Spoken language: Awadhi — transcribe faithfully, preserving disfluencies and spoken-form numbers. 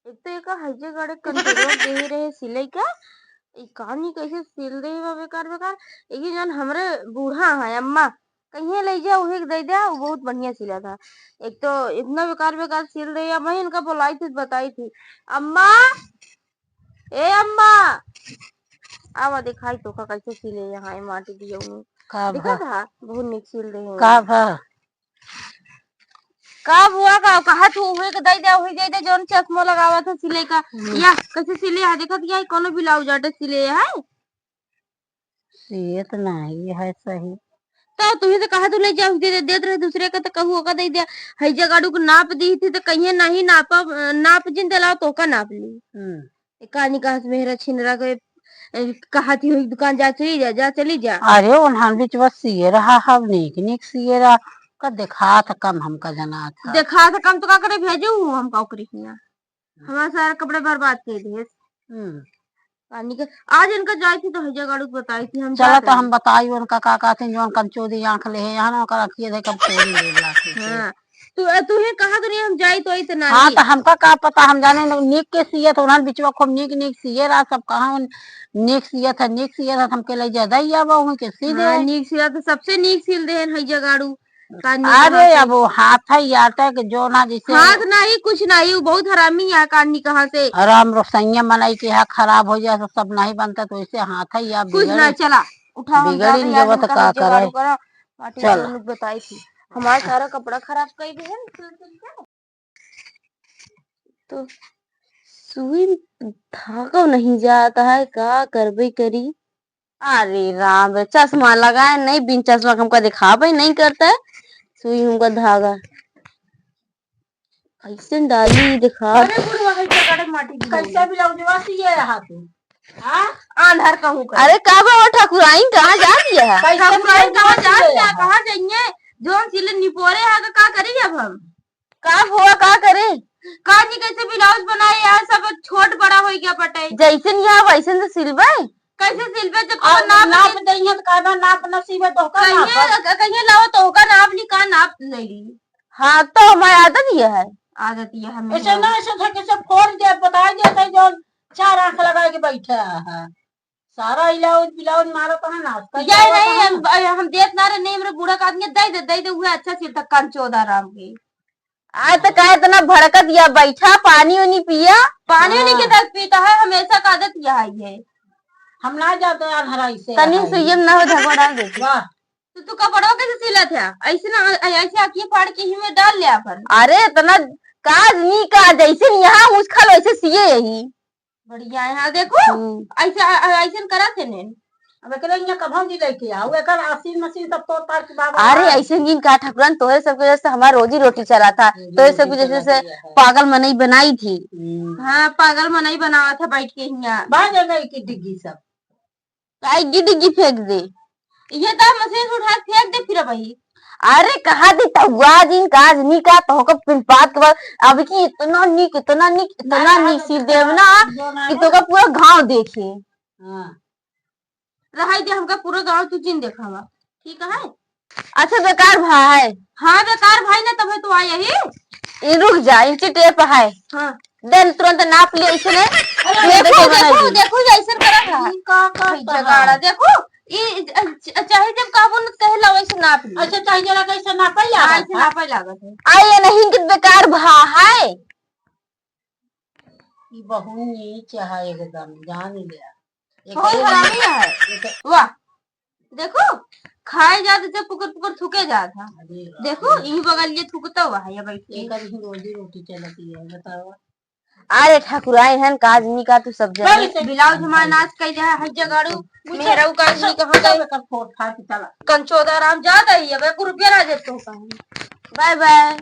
एक तो एका हइजे गड़े कंजरवा देहे रहे सिलाई का, ई कानी कैसे सिल देहे बा बेकार बेकार। एक ही जन हमरे बूढ़ा है अम्मा, कहिए ले जा उहे के दे दे, वो बहुत बढ़िया सिला था। एक तो इतना बेकार बेकार सिल देहे, अब वही इनका बुलाई थी, बताई थी, "अम्मा, ए अम्मा, आवा दिखाई तो का कैसे सिले यहाँ ए माटी दियो में।" का देखा भा? था, बहुत निक सिल देहे हैं। का भा? का बुआ का कहा तू उहे के दई दे, उहे दे दे, जौन चश्मो लगावा था सिले का। हम्म। या, कैसे सिले है, देखत या, कोनो ब्लाउज आटे सिले है? सियत नाही है सही। तो तुही तो कहा तू ले जा, उहे दे दे, देत रहे दूसरे का, तो कहू ओका दई दे। हइजे गाड़ू के नाप दी थी, तो कहिए नहीं नाप, नाप जिन दिलाओ, तो ओका नाप ली। हम्म। ए, कानी कहत मेहरा छिनरा के, ए, कहत ही हुई दुकान जा चली जा, जा चली जा। अरे, उन्हन बिचवा सिए रहा, हम नीक नीक सिए रहा, का देखात कम हमका जनात है। देखात कम तो का करे भेजू हूँ हमका ओकरे हियाँ। हमार सारा कपड़ा बर्बाद कर दिए। हम्म। कानी के, आज इनका जाई थी तो हइजा गाड़ू बताई थी हम चला जात तो हम हई। बताई उनका का कहते हैं, जो उनका चोदी आँख ले है, यहाँ ना ओकर अँखिए देख हम फोड़ी ले लाठी से। हाँ। तू, तू ही कहा दुनिया हम जाई तो इतना हाँ, नहीं। तो हमका का पता, हम जाने न, नीक के सियत, उन्हन बिचवा खूब नीक, नीक सिए रहा, सब कहा उन नीक सियत है, नीक सियत है, हमके ले ज्यादा ही आवा, उनके सी दे। हाँ, नीक सियत, सबसे नीक सिल देहन है जगाड़ू। कानी अरे, कहा से? अब वो हाथ है या अटैक जो ना जैसे हाथ नहीं, कुछ नहीं, वो बहुत हरामी है, कानी कहा से? अरे, हम रोसैया मनई के यहाँ खराब हो जाए, तो सब नहीं बनता, तो ऐसे हाथ है या कुछ बिगड़ी, ना, चला, उठा, हम बिगड़ी जाते हैं, जगह आज तो इनका का हइजा करे? गाड़ू करा, माटी चल। उन लोग बताई थी। हमार सारा कपड़ा खराब कई दिहन। तो सुई धागा नहीं जाता है, का करबे करी? अरे राम रे, चश्मा लगाए नहीं, बिन चश्मा के हमका दिखाबे नहीं करता है। सुई हमका धागा कैसे डाली दिखा। अरे बुढ़वा, है जगह माटी गिरी। कैसे ब्लाउजवा सिए रहा तू? हाँ? आंधर कहूँ का। अरे का बा ठकुराइन, कहाँ जा दिया है? कैसे ठकुराइन कहाँ जा दिया, कहाँ जाइए? जौन सिले निपोरे है, का करी अब हम? का भुआ का करे? का जी, कैसे ब्लाउज बनाए यार, सब छोट बड़ा हो गया बटे। जैसन यहाँ वैसन तो सिलबे। कैसे सिलबे जब अब तोर नाप नाप नहीं दइहे तो कहबे नाप ना सिबे तो का नाप? कहिए, कहिए लाओ तो का नाप ली, का नाप ले ली। हाँ, तो हमारी आदत ये है। आदत ये है ऐसे मेरी। ना, ऐसे झट से फोड़ दे, बताई देते जो चार आंख लगा के बैठा है। सारा इलाउज बिलाउज मारत है ना, आजकल ये चावल नहीं, कहाँ हम, हम देत ना रहे, नहीं, हमरे बूढ़ा का आदमी दे दे, दे दे, उहे अच्छा सिलता कान चौदह राम के। आए तो का इतना भड़कत या बैठा, पानी उनी पिया। पानी उनी के हाँ। दस पीता है, हमेशा का आदत यह है ये। हम ना जाते यार हराई से तनी हराई। सुइयम ना हो, झगड़ा डाल देती। वाह। तो तू कपड़वा कैसे सिलत है? ऐसे ना, ऐसे आँखिए फाड़ के ही में डाल ले अपन। अरे इतना काज नी का, जैसे यहाँ उछल वैसे सिए यही। बढ़िया है। हाँ, देखो, हम्म। ऐसे, आ, आ, ऐसे करत है ने। अब एकरे इहाँ कभौ जी लेके आओ, एकर आसीन मसीन सब तोड़ ताड़ के बाबा अरे, आ। ऐसे नीन का ठकुरन, तोहरे सबके वजह से हमार रोजी रोटी चला था, रोजी तोहरे रोटी सबके वजह चला से दिया है। पागल मनई बनाई थी। हम्म। हाँ, पागल मनई बनावा था बैठ के हियाँ। बाज नहीं की डिग्गी सब। काहे गिद्दी गी फेंक दे? ये तो मशीन से उठा के फेंक दे फिर भाई। अरे कहा दी तहुआ दिन काज नी का तो होकर पिन पात के बाद अब की इतना निक, इतना निक, इतना ना, निक सी देव ना जो ना कि ना। तोका पूरा गांव देखे। हाँ। रहाई दे हमका पूरा गांव तू जिन देखावा। ठीक है? अच्छा बेकार भाई। हाँ बेकार भाई ना तबे तो आए ही। ई रुक जा, इंची टेप है। हाँ। दे न तुरंत नाप ले ऐसे ने। अरे, देखो, देखो, देखो, देखो, ऐसे करा था। ई का, का, ई का? जगाड़ा, देखो, ई च-, च-, चाहे जब कहबो न कहे ला वैसे नाप ले। अच्छा, चाहे जरा कैसे नापे हाँ, लागत ऐसे है? नापे लागत है। आ, ये नहीं कि बेकार भा है। ई बहुत नीच है एकदम, जान ले। बहुत एकरे हरामी है। एक वाह। देखो, खाए जात जब पुकर पुकर थूके जात है। अरे राम। देखो, यही बगल ये थूकता हुआ है, ये बैठ के। एकर ही रोजी रोटी चलती है, बताओ। अरे ठकुराई हन, काज नी का तू सब जने। अरे ब्लाउज हमार नाश कई जा है, जगाड़ू, मेहराऊ काज नी कहाँ गए? एकर फोड़ फाड़ के चला। कंचोदा राम जात है, अब एक रुपया ना देत तो कहीं। Bye bye.